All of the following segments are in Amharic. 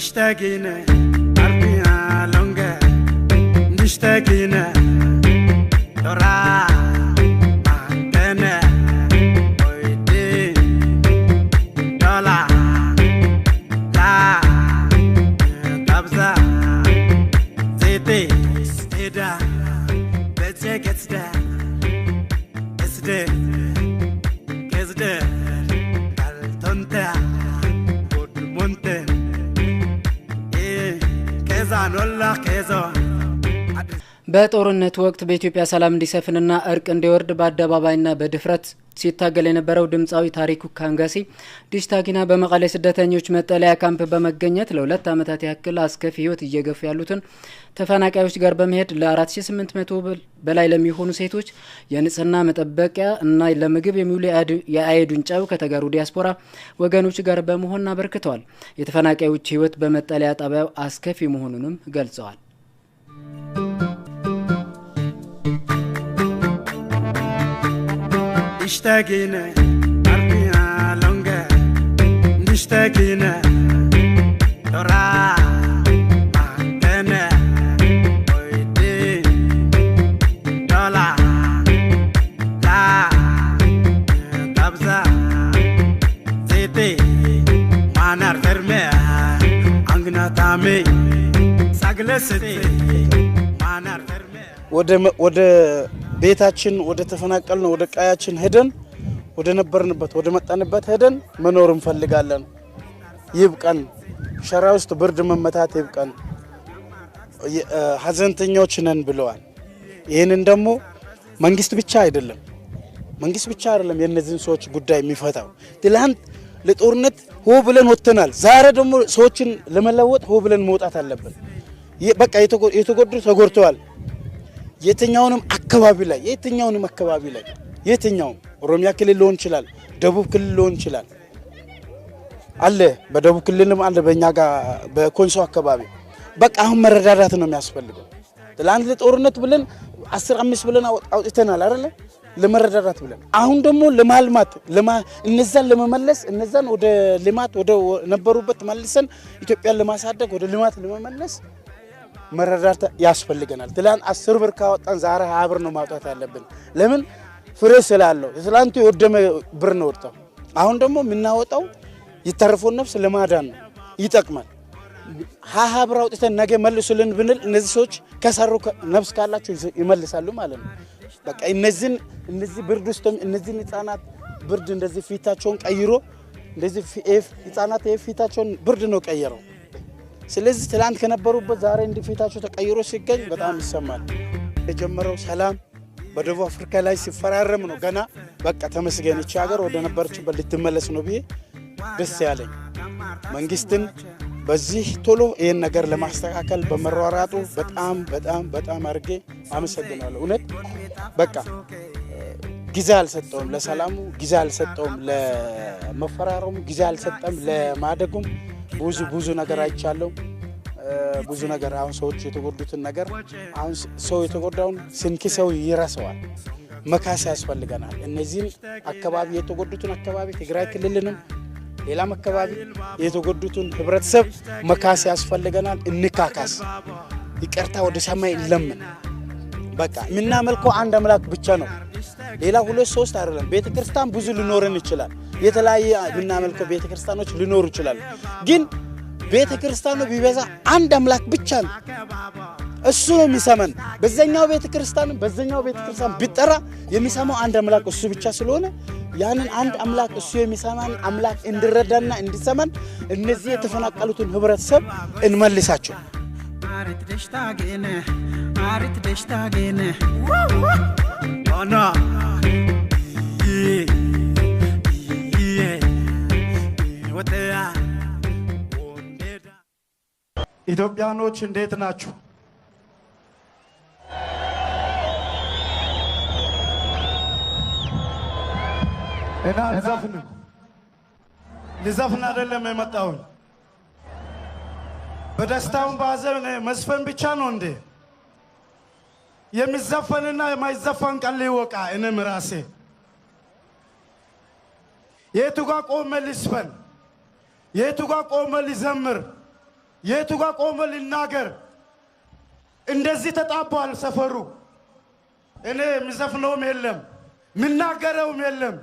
Ishtegine Arpia longe Nishtegine Dora Mantene Oide Dola La Tabza Zete Eda Betse Getsde Esde Gezde Kaltonte Godmonte በጦርነት ወቅት በኢትዮጵያ ሰላም እንዲሰፍንና እርቅ እንዲወርድ በአደባባይና በድፍረት ሲታገል የነበረው ድምፃዊ ታሪኩ ካንጋሲ ዲሽታጊና በመቀሌ ስደተኞች መጠለያ ካምፕ በመገኘት ለ2 ዓመታት ያክል አስከፊ ሕይወት እየገፉ ያሉትን ተፈናቃዮች ጋር በመሄድ ለ4800 በላይ ለሚሆኑ ሴቶች የንጽህና መጠበቂያ እና ለምግብ የሚውሉ የአዮዲን ጨው ከተጋሩ ዲያስፖራ ወገኖች ጋር በመሆን አበርክተዋል። የተፈናቃዮች ሕይወት በመጠለያ ጣቢያው አስከፊ መሆኑንም ገልጸዋል። Ishtegine Arpia longe Nishtegine Dora Mantene Oide Dola La Tabza Zete Manar Terme Angnatame Saglesete Manar Terme ወደ ቤታችን ወደ ተፈናቀልነው ወደ ቀያችን ሄደን ወደ ነበርንበት ወደ መጣንበት ሄደን መኖር እንፈልጋለን። ይብቃን። ሸራ ውስጥ ብርድ መመታት ይብቃን። ሀዘንተኞች ነን ብለዋል። ይህንን ደግሞ መንግስት ብቻ አይደለም የነዚህን ሰዎች ጉዳይ የሚፈታው። ትላንት ለጦርነት ሆ ብለን ወጥተናል። ዛሬ ደግሞ ሰዎችን ለመለወጥ ሆ ብለን መውጣት አለብን። በቃ የተጎዱ ተጎድተዋል። የትኛውንም አካባቢ ላይ የትኛውም ኦሮሚያ ክልል ሊሆን ይችላል፣ ደቡብ ክልል ሊሆን ይችላል አለ በደቡብ ክልልም አለ በእኛ ጋር በኮንሶ አካባቢ በቃ አሁን መረዳዳት ነው የሚያስፈልገው። ትላንት ለጦርነት ብለን 10 5 ብለን አውጥተናል አይደለ? ለመረዳዳት ብለን አሁን ደግሞ ለማልማት እነዛን ለመመለስ እነዛን ወደ ልማት ወደ ነበሩበት መልሰን ኢትዮጵያን ለማሳደግ ወደ ልማት ለመመለስ መረዳዳት ያስፈልገናል። ትላንት 10 ብር ካወጣን ዛሬ 20 ብር ነው ማውጣት ያለብን። ለምን ፍሬ ስላለው። ትላንቱ የወደመ ብር ነው ወጣው። አሁን ደግሞ የምናወጣው የተረፈውን ነፍስ ለማዳን ነው፣ ይጠቅማል። 20 ብር አውጥተን ነገ መልሱልን ብንል እነዚህ ሰዎች ከሰሩ ነፍስ ካላቸው ይመልሳሉ ማለት ነው። በቃ እነዚህ ብርድ ውስጥ እነዚህን ህፃናት ብርድ እንደዚህ ፊታቸውን ቀይሮ እንደዚህ ህፃናት ፊታቸውን ብርድ ነው ቀየረው። ስለዚህ ትላንት ከነበሩበት ዛሬ እንዲፊታቸው ተቀይሮ ሲገኝ በጣም ይሰማል። የጀመረው ሰላም በደቡብ አፍሪካ ላይ ሲፈራረም ነው ገና በቃ ተመስገን እቺ ሀገር ወደ ነበረችበት ልትመለስ ነው ብዬ ደስ ያለኝ። መንግስትን በዚህ ቶሎ ይሄን ነገር ለማስተካከል በመሯሯጡ በጣም በጣም በጣም አድርጌ አመሰግናለሁ። እውነት በቃ ጊዜ አልሰጠውም ለሰላሙ፣ ጊዜ አልሰጠውም ለመፈራረሙ፣ ጊዜ አልሰጠም ለማደጉም። ብዙ ብዙ ነገር አይቻለሁ። ብዙ ነገር አሁን ሰዎች የተጎዱትን ነገር አሁን ሰው የተጎዳውን ስንኪ ሰው ይረሳዋል። መካስ ያስፈልገናል። እነዚህን አካባቢ የተጎዱትን አካባቢ ትግራይ ክልልንም ሌላም አካባቢ የተጎዱትን ህብረተሰብ መካስ ያስፈልገናል። እንካካስ፣ ይቅርታ ወደ ሰማይ እንለምን። በቃ የምናመልከው አንድ አምላክ ብቻ ነው። ሌላ 2 3 አይደለም። ቤተክርስቲያን ብዙ ሊኖረን ይችላል። የተለያየ የምናመልከው ቤተክርስቲያኖች ሊኖሩ ይችላሉ። ግን ቤተክርስቲያኑ ቢበዛ አንድ አምላክ ብቻ ነው። እሱ ነው የሚሰማን። በዛኛው ቤተክርስቲያን በዛኛው ቤተክርስቲያን ቢጠራ የሚሰማው አንድ አምላክ እሱ ብቻ ስለሆነ ያንን አንድ አምላክ እሱ የሚሰማን አምላክ እንዲረዳና እንዲሰማን እነዚህ የተፈናቀሉትን ህብረተሰብ እንመልሳቸው። አሪት ደሽታጌነ ኦና ኢትዮጵያኖች እንዴት ናችሁ? እና አልዘፍንም። ልዘፍን አይደለም የመጣሁኝ። በደስታውም በሐዘን መዝፈን ብቻ ነው እንዴ? የሚዘፈንና የማይዘፈን ቃል ሊወቃ እኔም ራሴ የቱ ጋር ቆሜ ልዝፈን? የቱ ጋር ቆሜ ልዘምር? የቱ ጋር ቆመ ልናገር? እንደዚህ ተጣቧል ሰፈሩ። እኔ የሚዘፍነውም የለም የሚናገረውም የለም።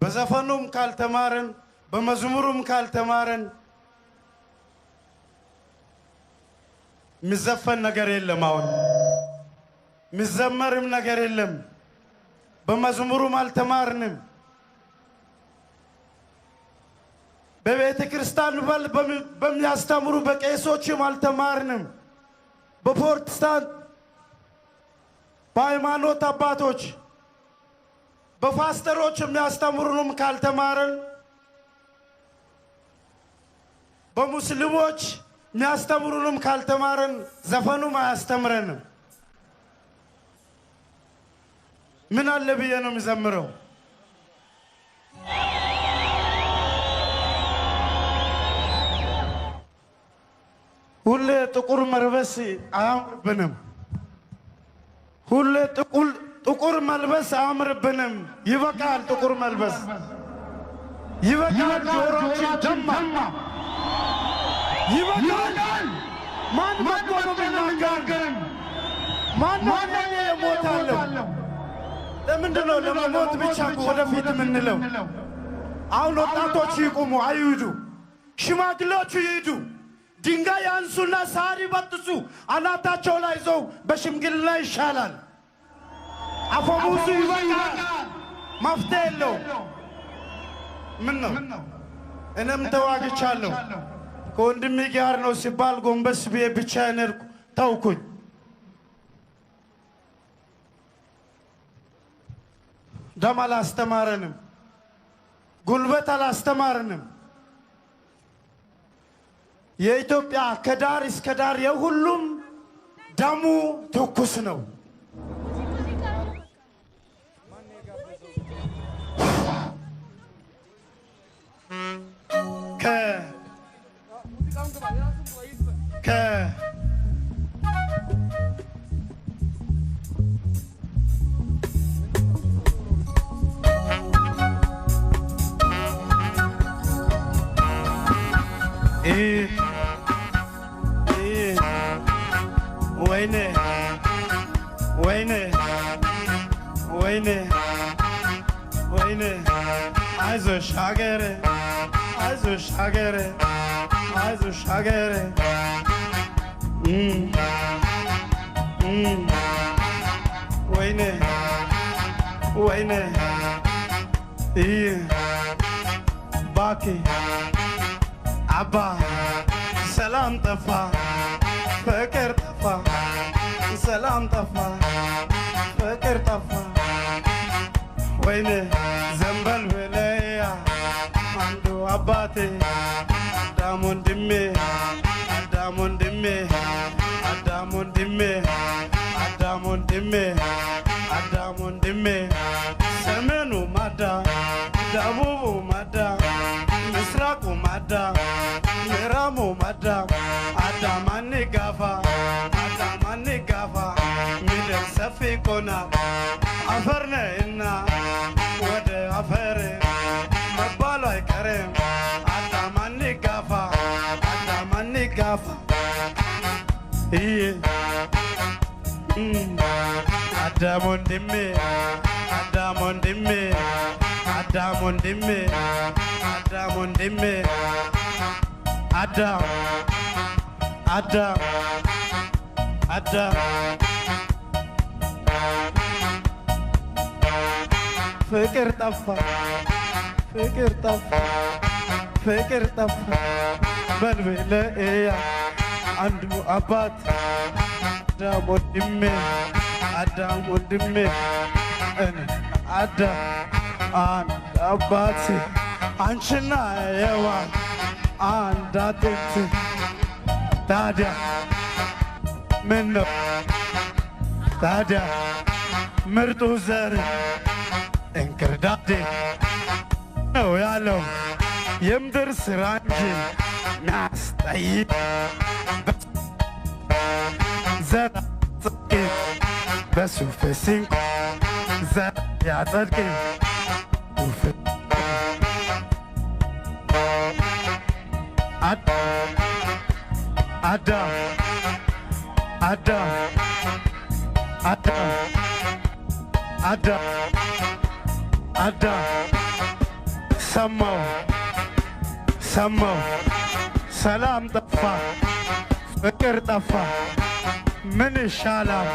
በዘፈኑም ካልተማረን በመዝሙሩም ካልተማረን የሚዘፈን ነገር የለም። አሁን የሚዘመርም ነገር የለም። በመዝሙሩም አልተማርንም። በቤተ ክርስቲያን በሚያስተምሩ በቄሶችም አልተማርንም። በፕሮቴስታንት በሃይማኖት አባቶች በፓስተሮች የሚያስተምሩንም ካልተማረን በሙስሊሞች የሚያስተምሩንም ካልተማረን ዘፈኑም አያስተምረንም። ምን አለ ብዬ ነው የሚዘምረው? ሁሌ ጥቁር መልበስ አያምርብንም። ሁሌ ጥቁር መልበስ አያምርብንም። ይበቃል፣ ጥቁር መልበስ ይበቃል። ጆሮአችን ደማ፣ ይበቃል። ማን መጥቶ ነው የሚናገረን? ማን ነው እኔ እሞታለሁ? ለምንድን ነው ለመሞት ብቻ ወደፊት የምንለው? አሁን ወጣቶች ይቁሙ፣ አይሂዱ። ሽማግሌዎቹ ይሂዱ። ድንጋይ ያንሱና ሳር ይበጥሱ፣ አናታቸው ላይ ይዘው በሽምግልና ይሻላል። አፈሙዙ ይበቃል፣ መፍትሄ የለውም። ምን ነው እኔም ተዋግቻለሁ። ከወንድሜ ጋር ነው ሲባል ጎንበስ ብዬ ብቻዬን ሄድኩ፣ ተውኩኝ። ደም አላስተማረንም፣ ጉልበት አላስተማረንም። የኢትዮጵያ ከዳር እስከ ዳር የሁሉም ደሙ ትኩስ ነው። ከ ከ ወይኔ ወይኔ ወይኔ ወይኔ አይዞሽ ሀገሬ አይዞሽ ሀገሬ አይዞሽ ሀገሬ ወይኔ ወይኔ ባኪ አባ ሰላም ጠፋ ፍቅር ጠፋ ሰላም ጠፋ ፍቅር ጠፋ ወይኔ ዘንበል ብለያ አንዱ አባቴ አዳም ወንድሜ አዳም ወንድሜ አዳም ወንድሜ አዳም ወንድሜ አዳም ወንድሜ ሰሜኑ ማዳ ደቡቡ ማዳ ምስራቁ ማዳ ምዕራቡ ማዳ አዳማኒ ጋፋ አዳማኒ ጋፋ ምድር ሰፊ ኮና አፈር ነህና ወደ አፈር መባሉ አይቀርም። አዳማኒ ጋፋ አዳማኒ ጋፋ አዳም ወንድሜ አዳም ወንድሜ አዳም ወንድሜ አዳም ወንድሜ አዳም አዳም አዳም ፍቅር ጠፋ ፍቅር ጠፋ ፍቅር ጠፋ በልበለያ አንዱ አባት አዳም ወንድሜ አዳም ወንድሜ እኔ አዳም አንድ አባት አንቺና ሔዋን አንድ አጥንት ታዲያ ምነው ታዲያ ምርጡ ዘር እንክርዳዴ ነው ያለው የምድር ስራ እንጂ ሚያስጠይቅ ዘር አያጸድቅም በሱፍ ሲንቆ ዘር አያጸድቅም። አዳም አዳም አዳም አዳም አዳም ሰማው ሰማው ሰላም ጠፋ፣ ፍቅር ጠፋ፣ ምን ይሻላል?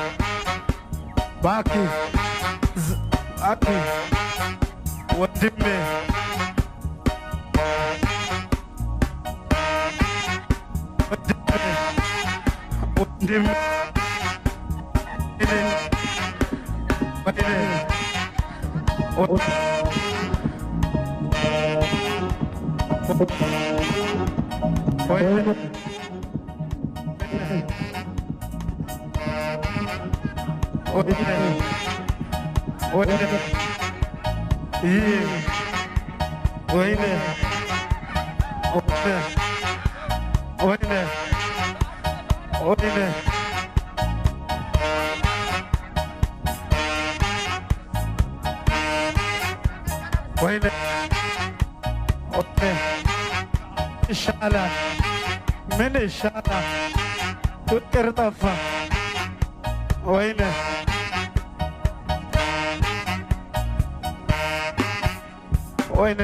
እባክህ እባክህ ወንድሜ ወንድሜ ወይኔ ወይኔ ወይኔ ይህ ወይኔ ወይኔ ወይኔ ወይኔ ወይኔ ወይኔ ይሻላል? ምን ይሻላል? ፍቅር ጠፋ፣ ወይኔ ወይኔ።